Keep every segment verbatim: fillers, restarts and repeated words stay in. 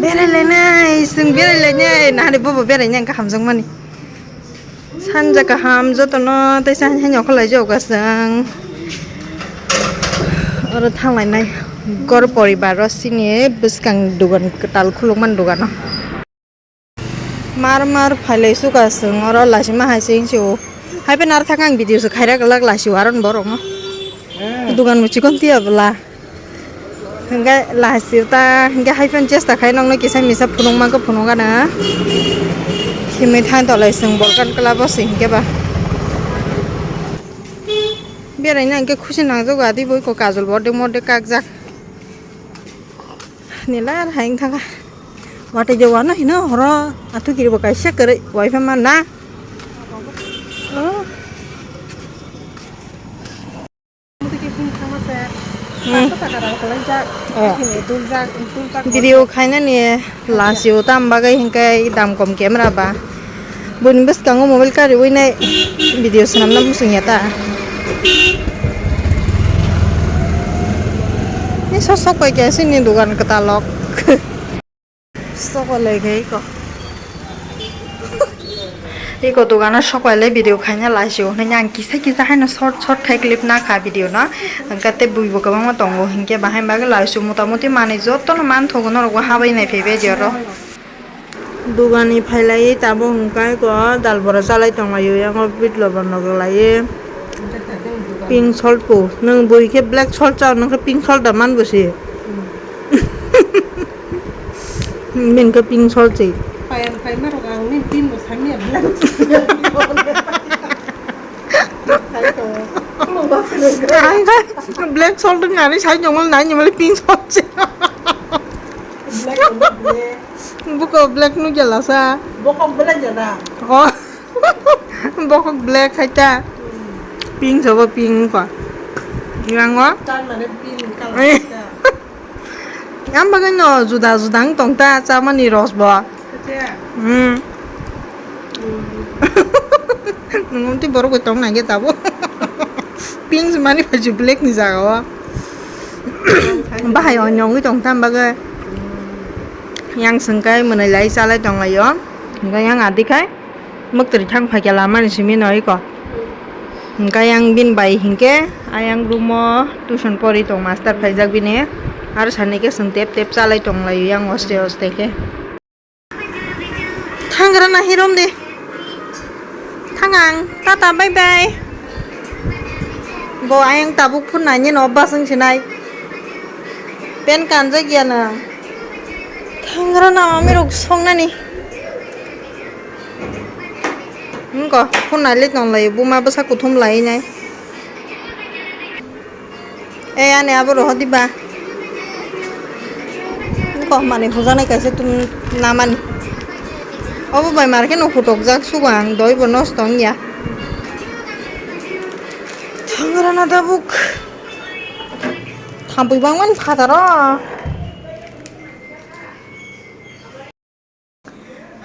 Berai lainai, chwng berai lainai, nahani bobo berai nai, ang kaham jokmani. Sanja kaham jotono, tei sanja haino okhorlai jokga chwng. Oro thanglainai, gor poribar o sini bwskang dugan kwtal khulukmani dugano. Mar mar phailai suka chwng oro lasima hai se wngsi o. Hai phano aro thang ang video se khaira glak lasi o aron borok no. Dugan bo chikon tiya bwla. Hingke lasi ta hingke hai phano chesta khai nokno kisa misa phunuk mangkhe phunuk gana. Himwi thang tolai chwng bolkan kwlabo se hingke ba. Beraina hingke khusi nangjago adi bo iko kajol borde morde kakjak. Nila hai wngkha kha. Watwi de wano hino horo athu kiri bo kaisa kwrwi wai phama na. Oh. Hmm. Video khainani lasi o tam bagwi hingke dam kom camera ba. Buini bwskango mobile kariwi nai video swnamna muchungya ta. Ni sok sok pai khe sini dugan kwtalok. Sok pai lai khe iko. Iko dugano sok pai lai video khaina laisio hinwi ang kisa kisa haino short short khai clip na kha video no. Hingke tei bui bo kwbangma tongo hinkhe bahai bagwi laisio motamuti manwi jotono manthogo norok bo habai nai phai video ro. Dugani phailai tabuk hwnkhe ko dal bora chalai tonglaio, yango bitlo bondo kwlaiwi. Pink salt po. Nwng bui khe black salt chao, nwng khe pink salt da man bo se. Min khe pink salt se. Payan paima rok ang nin tin bo sami ya black. Ang khe black salt wngkha hinwi sai tongmani, nai ni mani pink salt se. Black and black. Buko black nukya lasa. Bokok black jada. Oh. Bokok black hai ta. Hmm. Pink sobo pink ko. Irango. Tan mane pink color ta. Ang bagwi no juda juda wng tong ta chamani ros bo. Acha. Hmm. Hmm. Nwng tei borok bai tong nai khe tabuk. Pink se mani bai ju black ni jaga o. Bahai o nyongwi tong tam bagwi. Yang swngkai mwnwi lai chalai tong lai o. Hingke yang adi khai mwktwrwi thang phai khe lama ni simi no iko. Hingke yang bini bai hinkhe ayang room o tuition pori tong master phaijak bini. Aro sani khe chwng tep tep chalai tong lai o yang hoste hoste khe. Thangra na hirom de. Thangang, tata, bye bye. Bo ayang tabuk phun nai nini obas wng sinai. Pen kanjak ya na. Thangra na mami rok songnani. Wngko, phun nai le tong lai, buma bwsa kuthum lai nai. E ani abo rohor diba. Kok mani hujaknai kaisa tum namani. Obo bai mar khe no hutok jak sugo ang doi bo nosto wngya. Thangra na tabuk. Thampui bangmani phataro.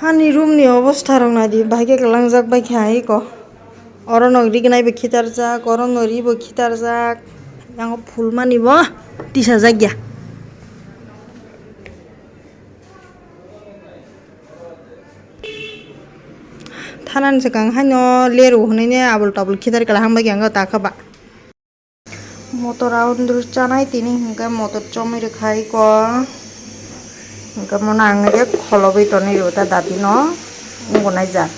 Hani room ni obostha rok naidi, bahai khe kwlangjak bai kha iko. Oro no rignai bo khitarjak, oro no ri bo khitarjak. Yang phulmani bo tisajak ya. Thanani swkang haino leru hwnwi ne abul tabul khitar kala hang bai khe ang takha ba. Motor aundru chanai tini hinkhe motor chomwi rwkha iko. Hinkhe mono ang rek kholobwi tonwi rw ta dati no wngbo naijak.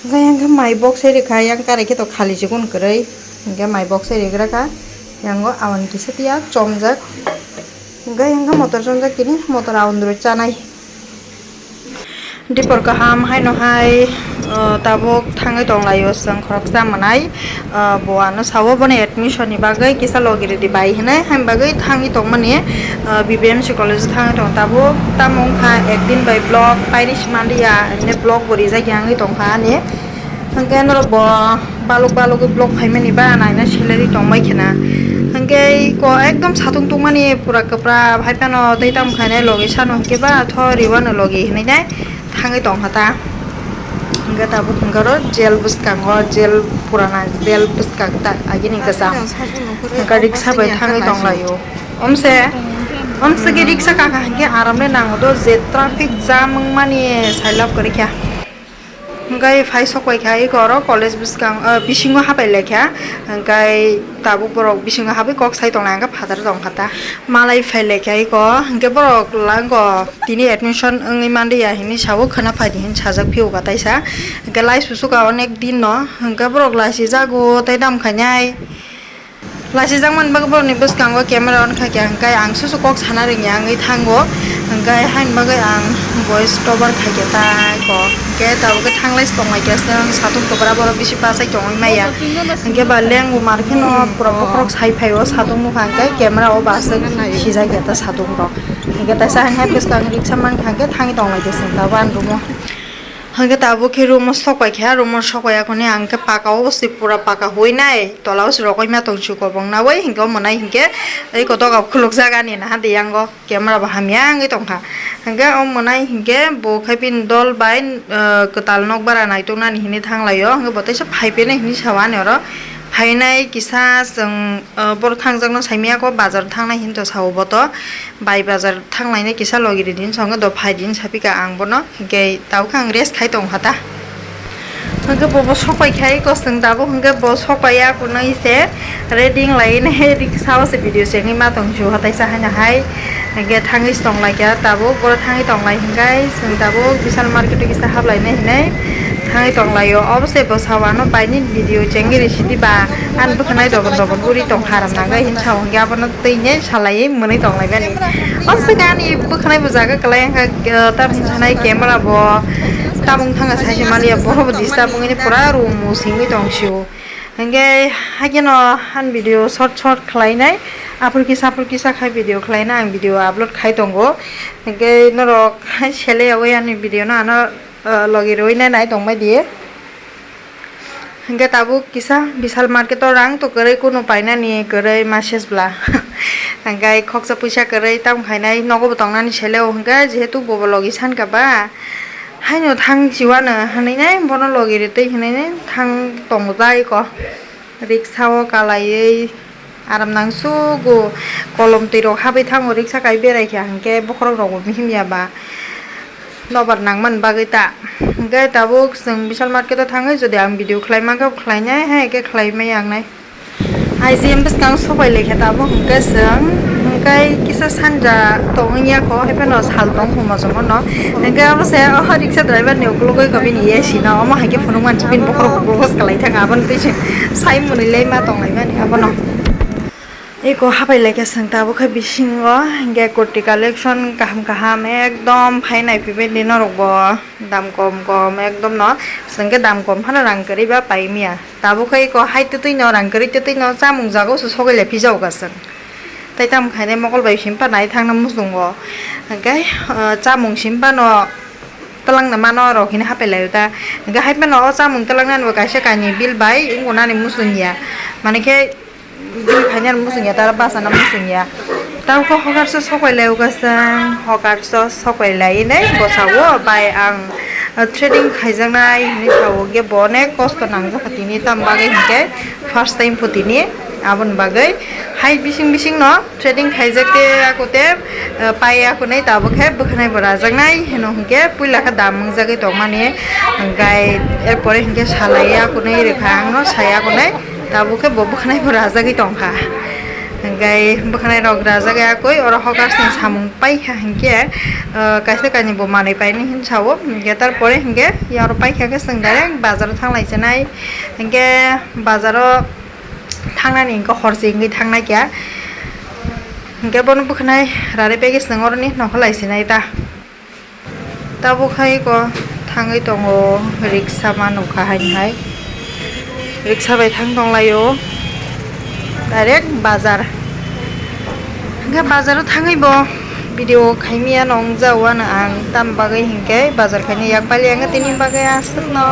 Hinkhe yang khe mai box sai rwkha, yang karai khe to khali chikon kwrwi. Hinkhe mai box sai rwkha, yango awan kisa tiya chomjak. Hinkhe yang khe motor chomjak tini motor aundru chanai. Dipor kaham haino hai, o, tabuk thangwi tonglaio chwng khoroksa mwnai, o, bo ano sao boni admission ni bagwi kisa logi rwdi bai hinwi, haini bagwi thangwi tongmani, o, B B M C college o thangwi tongo tabuk. Tamo wngkha ekdin bai block pairi sima liya, emne block bo rijak ya wngwi tongkha ani. Hwnkhe norok bo balok balok vlog phaimani ba naina salary tongbai khena. Hwnkhe ko ekdom satung tungmani pura kwpra hai phano tei tamo khainai logi sano hwnkhe ba tho riwano logi hinwi nai thangwi tongkha ta. Hwnkhe tabuk hwnkhe oro jail bwskango, jail purana jail bwskang ta agini kwcham. Hwnkhe riksa bai thangwi tonglaio. Omse. Amswkhe riksa kaka hinkhe aramle nango do je traffic jam wngmani sailab kwrwi kha. Hinkhe phai sok pai kha eko oro college bwskang, ah, bisingo hapai lai kha. Hinkhe tabuk borok bisingo habwi kok sai tonglai hinkhe phataro tong kha ta. Malai phai lai kha eko hinkhe borok lango tini admission wngwi manliya hinwi sao khwna phai di hinwi sajak phiyok kaisa. Hinkhe lai susuk a onek din no hinkhe borok lai sijago tei dam khainai. Lachijakmani bagwi borokni bwskango camera on kha khe, hwnkhe ang susu kok sana rwngya wngwi thango, hwnkhe haini bagwi ang voice over khai khe tai kok. Hwnkhe tabukhe thanglai tongmai khe, satung kwbra borok bisi bachai tongwi maya, hwnkhe ba lengbo mar kheno pura bokhorok sai phaio satung nukha, hwnkhe camera o bo aswk sijak ya ta satung rok. Hwnkhe taisa haino bwskang riksa mankha, hwnkhe thangwi tongmai khe chwng tabuk ani room o. Hwnkhe tabuk khe room o sok pai kha, room o sok pai ya khoni ang khe paka o se pura paka huinai, tola o se rogoi ma tong su kobong naui, hwnkhe omo nai hwnkhe eko doga khuluk jaga ni naha de yango camera bo hamya wngwi tong kha. Hwnkhe omo nai hwnkhe bo khai bini dol bai, ah, kwtal nok bara naitok nani hinwi thang lai o, hwnkhe bo teisa phai phinai hinwi sa o ani oro. Phainai kisa chwng, ah, borok thangjakno saimanya kho, bazar thangnai hinwi to sa o bo to. Bai bazar thanglainai kisa logi ridi hinwi sa o, hwnkhe do phai di hinwi sa phi kha ang bono, hwnkhe tabuk khe ang rest khai tong kha ta. Hwnkhe bo, bo sok pai khai kosong tabuk, hwnkhe bo sok pai ya kunui se ready wng lai nai riksa o se video se wngwi ma tong su hatai sa haino hai, hwnkhe thangwi se tong lai kha tabuk, boro thangwi tong lai hwnkhe chwng tabuk Vishal market o kisa hap lai nai hinui thangwi tong lai o. Obo se bwsa o ano bai ni video chengwi risi di ba, ani bwkhanai dobon dobon uri tong kha ram nangwi hinwi sa o, hwnkhe abono twi ne salaiwi mwnwi tong lai mani. O swkang ani bwkhanai bo jaga kwlai wngkha, ah, tamni sanai camera bo tabung thangkha saisi maliya, bohrok bo disturb wngwi pura room o singwi tong sio. Hwnkhe haikhe no ani video short short khlai nai, aphuru kisa aphuru kisa khai video khlai nai ang video upload khai tongo. Hwnkhe norok selei yaui ani video no ano, ah, logi rwui nai nai tong bai di. Hwnkhe tabuk kisa Vishal market o rang to kwrwi, kunu painani kwrwi message bla. Hwnkhe khoksa puisa kwrwi tamo khainai nogo bo tongnani sele o, hwnkhe jehetu bobo logi sankha ba, haino thang chiwano hwnwi nai bono logi rwtwi hwnwi nai thang tongo jai ko. Riksa o kalaiwi aram nang sugo, kolom twi rok habwi thango, riksa kai berai kha hwnkhe bokhorok rok bo himya ba. Nobar nangmani bagwi ta. Hwnkhe tabuk chwng Vishal market o thangwi jodi ang video khlai mankha, khlainai hai khe khlai maya wngnai. I G M bwskang sopai lai kha tabuk hwnkhe chwng hwnkhe kisa sanja tong wngya kho, hai phano sal tong kho mojomo no. Hwnkhe abo se o riksa driver ni ukulugwi kho bini A C no, omo hai khe phunukmani bini bokhorok ukuluk bwswk kwlai thangkha, aboni twi se sai mwnwi lai ma tong lai mani abono. Eko hapai lai khe chwng tabuk khe bisingo hwnkhe kurti collection kaham kaham ekdom phai nai phaibai di norok bo dam kom kom ekdom no chwng khe dam kom phano rang kwrwi ba pai maya tabuk khe eko hai twtwi no rang kwrwi twtwi no chamung jaga o se sogwi lai phijao ga chwng tei tamo khainai mokol bai sim phano nai thangna muchungo hwnkhe, ah, chamung sim phano twlangna mano rok hinwi hapai lai o ta hwnkhe hai phano o chamung twlangnani bo kaisa kainwi bill bai wngkha nani muchung ya mani khe. Bini khaina muchung ya, tara bachana muchung ya. Tamo khe hokarsa sokwai lai o kaisa, hokarsa sokwai lai nai bwsa o bai ang, ah, threading khaijaknai hinwi sa o, hwnkhe bo onek kosto nangjak kha tini, tamo bagwi hinkhe first time pho tini, aboni bagwi hai bising bising no threading khaijak te ako te, ah, pai ako nai tabuk khe bwkhanai bo rajaknai hino, hwnkhe puila khe dam wngjagwi tongmani, hwnkhe er pore hinkhe salai ako nai rwkha ang no, sai ako nai. Tabuk khe bo bwkhanai bo rajagwi tongkha. Hwnkhe bwkhanai rok rajagwi akoi oro hokar sini samung paikha hinkhe, ah, kaisa kainwi bo manwi painai hinwi sao. Hwnkhe tarpore hinkhe oro paikha khe chwng direct bazaro thanglai chinai. Hinkhe bazaro thangnani hinkhe hor se wngwi thangnai kha. Hinkhe bono bwkhanai rari paikhe chwng oroni nokha lai chinai ta. Tabuk hai ko thangwi tongo, riksa ma nukha haini hai. Riksa bai thang tonglaio direct bazar. Hwnkhe bazaro thangwi bo video khaimaya nongjao ano ang, tam bagwi hinkhe bazar khaina yak pailiya wngkha tini bagwi aswkno.